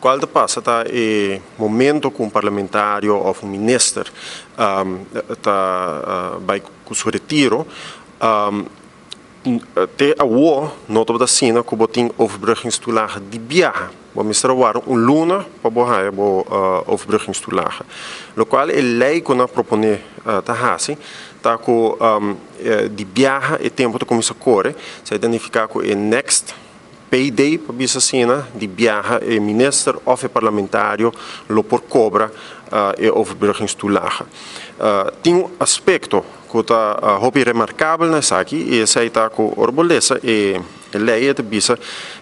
Cual ta pasa ta e momento cu un parlamentario of un minister ta bay cu su retiro, te awo no tabata asina cu bo tin overbruggingstoelage di biaha. Bo mester a warda un luna pa bo haya bo overbruggingstoelage. Locual e ley cu nan a propone ta haci ta cu di biaha e tempo ta cuminsa core, esey ta nifica cu e next Payday, pa bisa asina, di biaha e minister of e parlamentario lo por cobra e overbruggingstoelage. Tin un aspecto cu ta hopi remarcabel na esaki y esey ta cu ora bo lesa e ley e ta bisa,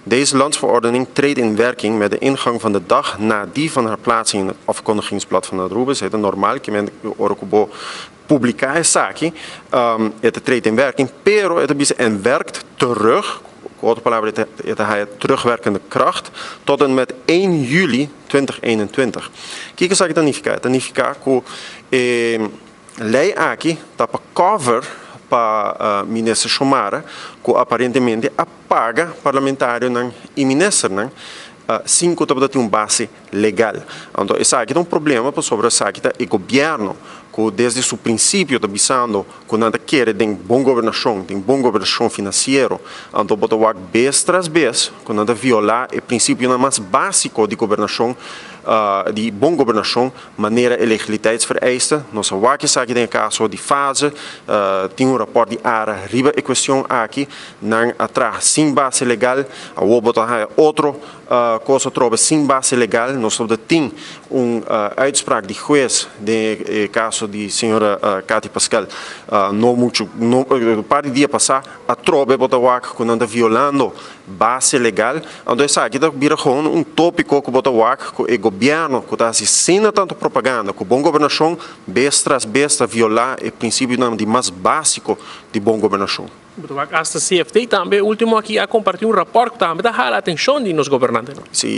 Deze landsverordening treedt in werking met de ingang van de dag na die van haar plaatsing in het Afkondigingsblad van Aruba. Esey ta normal, kimen ora cu bo publica esaki e ta treedt in werking, pero e ta bisa en werkt terug, Ku otro palabra e ta haya terugwerkende kracht tot en met 1 juli 2021. Kiko esaki ta nifiká? E ta nifiká ku e lei aki ta pa cover pa minister Xiomara ku aparentemente a paga parlamentarionan i ministernan sin ku tabata tin un base legal. Anto esaki ta un problema pasobra esaki ta e gobierno cu desde su principio ta bisando cu nan ta kere den bon gobernacion, den bon gobernacion financiero. Anto bo ta wak bes tras bes cu nan ta viola e principionan mas basico di gobernacion, di bon gobernacion, manera e legaliteitsvereiste. Nos a wak esaki den e caso di Fase, tin un rapport di ARA riba e cuestion aki, nan a traha sin base legal, awor bo ta haya otro Cos atrobe sin base legal. Nos tabata tin un uitspraak di hues den e caso di señora Cathy Pascal no mucho, no, un par di dia pasa. Atrobe bo ta wak cu nan ta violando base legal. Anto esaki ta bira gewoon un topico cu bo ta wak cu e gobierno cu ta haci asina tanto propaganda cu bon gobernacion bes tras bes ta viola e principionan di mas basico di bon gobernacion. Bo ta wak asta CFT tambe ultimo aki a comparti un rapport cu tambe ta hala atencion di nos gobernantenan. Si,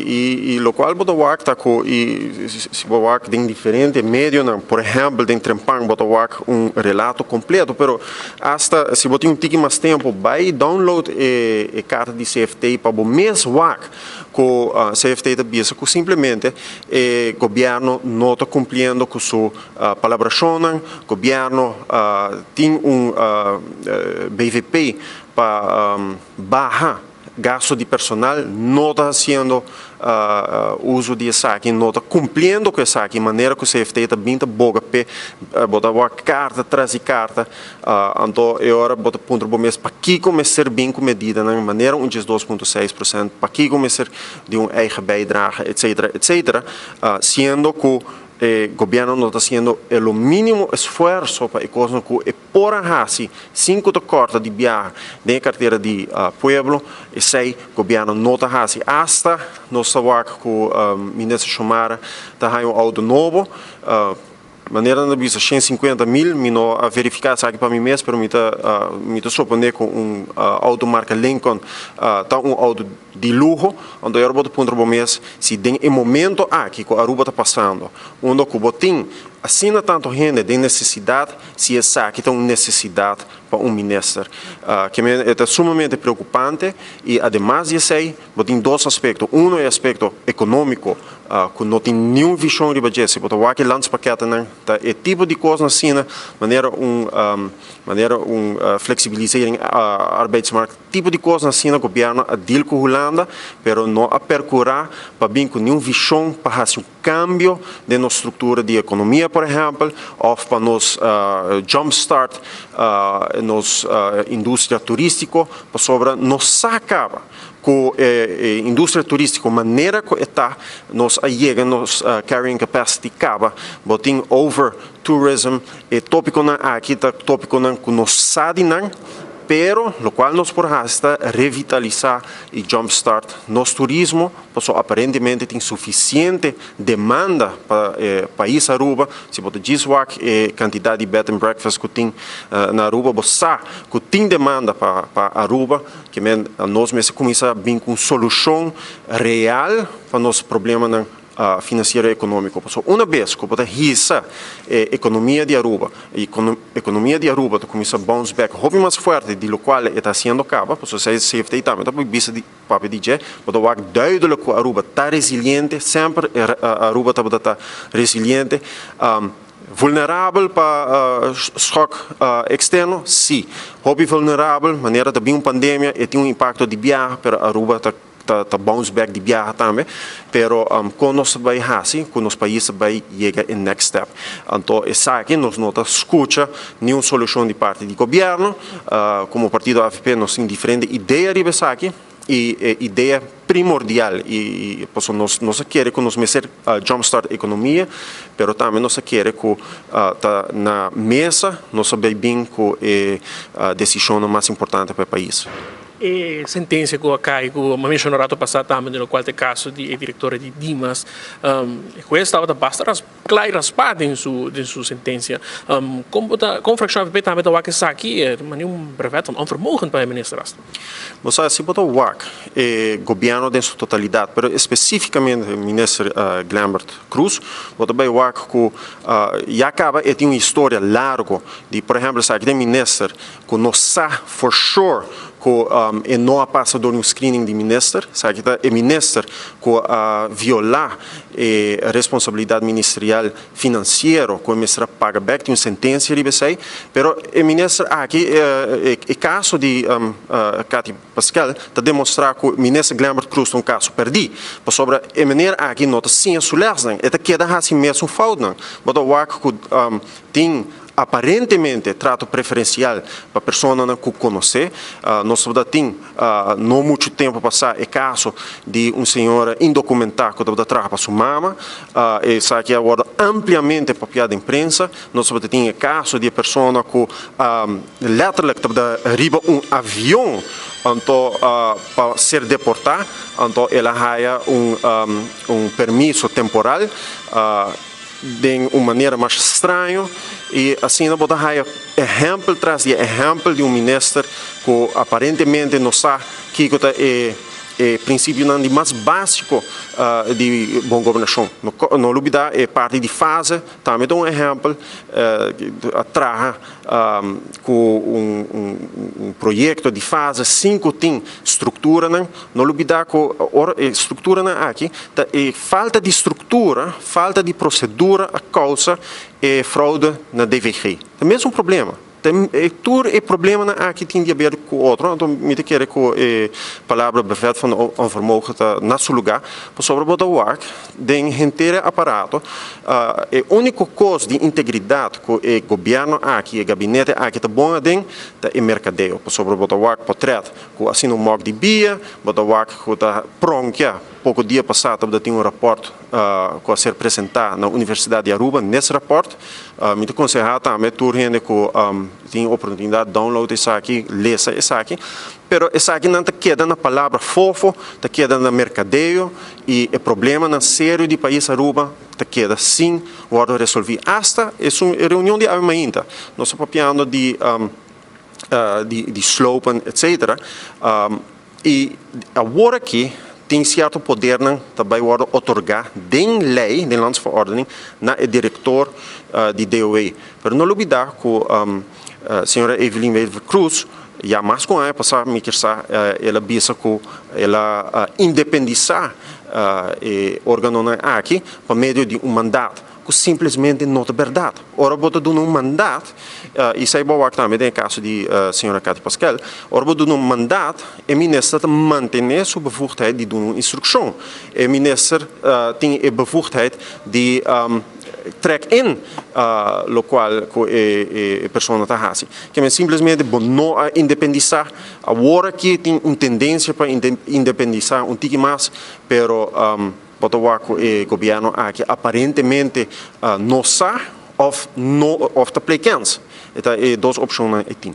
y locual bo ta wak ta cu y si bo wak den diferente medionan, por ehempel den Trempan bo ta wak un relato completo, pero asta si bo tin un tiki mas tempo bay download e carta di CFT pa bo mes wak cu CFT ta bisa cu simplemente e gobierno no ta cumpliendo cu su Palabrashonnan, Gobièrnu tin un BVP pa baha gasto di personal, no ta hasiendo uso di esaki, no ta kumpliendo ku esaki, manera ku CFT ta bin ta boga p'e, bo ta wak karta tras di karta, anto e ora bo ta puntra bo mes pakiko mester bin ku medidanan manera un 12.6%, pakiko mester di un eigen bijdrage, etcetera, etcetera, siendo ku E gobierno no ta haciendo e lo minimo esfuerzo pa e cosnan cu e por a haci sin cu ta corta di biaha den e cartera di pueblo, esey gobierno no ta haci. Hasta nos ta wak cu Minister Xiomara ta haya un auto nobo, manera nan ta bisa 150 mil, mi no a verifica esaki pa mi mes, pero mi ta mi ta supone cu un auto marca Lincoln ta un auto di luho, anto e ora bo ta puntra bo mes si den e momento aki ku Aruba ta pasando, unda ku bo tin asina tanto hende den nesesidat, si esaki ta un nesesidat pa un minister. Ke e ta sumamente preokupante i ademas di esei bo tin dos aspekto, uno e aspekto ekonómiko ku no tin niun vishon riba dje, si bo ta wak e landspakketennan ta e tipo di kosnan asina manera un manera un fleksibilisering arbeidsmarkt, Tipo di kosnan asina gobièrnu a deal ku Hulanda, pero no a perkurá pa bin ku niun vishon pa hasi un kambio den nos struktura di ekonomia, por ehèmpel, òf pa nos jump start nos industria turístiko, pasobra nos sa kaba ku e industria turístiko manera ku e ta, nos a yega nos carrying capacity kaba, bo tin over tourism, e tópikonan aki ta tópikonan ku nos sa di nan. Pero locual nos por haci ta revitalisa y jump start nos turismo, pasobra aparentemente tin suficiente demanda pa e pais Aruba. Si bo ta djis wak e cantidad di bed and breakfast cu tin na Aruba, bo sa cu tin demanda pa Aruba. Kimen nos mester cuminsa bin cu un solucion real pa nos problemanan. Financiero economico. Pasobra una bes cu bo ta hisa e economia di Aruba y economia di Aruba ta cuminsa bounce back hopi mas fuerte di locual e ta haciendo caba, pasobra esey CFT tambe ta bisa di papia di dje, bo ta wak duidelijk cu Aruba ta resiliente, semper Aruba tabata ta resiliente. Vulnerabel pa schok externo? Si. Hopi vulnerabel, manera ta bin un pandemia e tin un impacto di biaha, pero Aruba ta ta bounce back di biaha tambe, pero kon nos ta bai hasi ku nos pais ta bai yega e next step? Anto esaki nos no ta skucha niun solushon di parti di gobièrnu. Komo partido avp nos tin diferente idea riba esaki i e idea primordial i pasobra nos nos a kere ku nos mester jump start ekonomia, pero tambe nos a kere ku ta na mesa nos a bai bin ku e desishonnan mas importante pa e pais. E sentencia cu a cay cu mi a menciona rato pasa tambe den locual ta e caso di e directora di Dimas, e huez tabata basta cla y raspa den su den su sentencia. Con bo ta con fraccion avp tambe ta wak esaki? E ta manda un brevet van onvermogen pa e minister hasta. Bo sa si bo ta wak e gobierno den su totalidad pero especificamente minister Glenbert Croes bo ta bay wak cu ya caba e tin un historia largo di por ehempel esaki ta e minister ku no sa for sure ku e no a pasa dor di un screening di minister, esaki ta e minister ku a violá e responsabilidat ministerial finansiero ku e mester a paga bèk, tin un sentensia riba esei, pero e minister aki e kaso di Cathy Paskel ta demostrá ku minister Glenbert Croes ta un kaso pèrdí, pasobra e meneer aki no ta siña su lèsnan, e ta keda hasi mesun foutnan, bo ta wak ku tin Aparentemente trato preferencial pa personanan cu conoce. Nos tabata tin no mucho tempo pasa e caso di un señora indocumenta cu tabata traha pa su mama. Esaki a wordo ampliamente papia den prensa. Nos tabata tin e caso di e persona cu letterlijk tabata riba un avion anto pa ser deporta, anto el a haya un permiso temporal. Den un manera mas straño y asina bo ta haya ehempel tras di ehempel di un minister cu aparentemente no sa kico ta e e principionan di mas basico di bon gobernacion. No lubida e parti di fase tambe ta un ehempel a traha cu un proyecto di fase sin cu tin structuranan. No lubida cu ora e structuranan aki ta e falta di structura, falta di procedura a causa e fraude na DVG. Ta mesun problema. Tur e problemanan aki tin di haber cu otro, anto mi ta kere cu e palabra bevet van onvermogen ta na su lugar, pasobra bo ta wak den henter e aparato, e unico cos di integridad cu e gobierno aki, e gabinete aki ta bon aden ta e mercadeo, pasobra bo ta wak potret Ku asina un mòk di bia, bo ta wak ku ta pronkia. Poko dia pasá tabata tin un rapòrt ku a ser presentá na Universidat di Aruba. Nes rapòrt mi ta konsehá tambe tur hende ku tin oportunidat download esaki, lesa esaki. Pero esakinan ta keda na palabra fofo, ta keda na merkadeo i e problemanan serio di pais Aruba ta keda sin wòrdu resolví. Asta esun e reunion di awe mainta nos ta papiando di. Di slopen etcetera y awor aki tin cierto podernan ta bay wordo otorga den ley, den landsverordening na e director di DOW. Pero no lubida cu señora Evelyn Wever Croes ya mas cu un aña pasa mi kier sa el a bisa cu el a independisa e organonan aki pa medio di un mandaat. Ku simplesmente no ta bèrdat. Ora bo ta duna un mandat, i esei bo a wak tambe den e kaso di señora Cathy Paskel, ora bo duna un mandat, e minister ta mantené su bevoegdheid di duna un instrukshon. E minister tin e bevoegdheid di trèk in lokual ku e persona ta hasi. Ke men simplesmente bo no a independisá. Awor aki tin un tendensia pa independisá un tiki mas, pero. Bo ta wak ku e gobièrnu aki aparentemente no sa òf no òf ta play kèns. E ta e dos opshonnan e tin.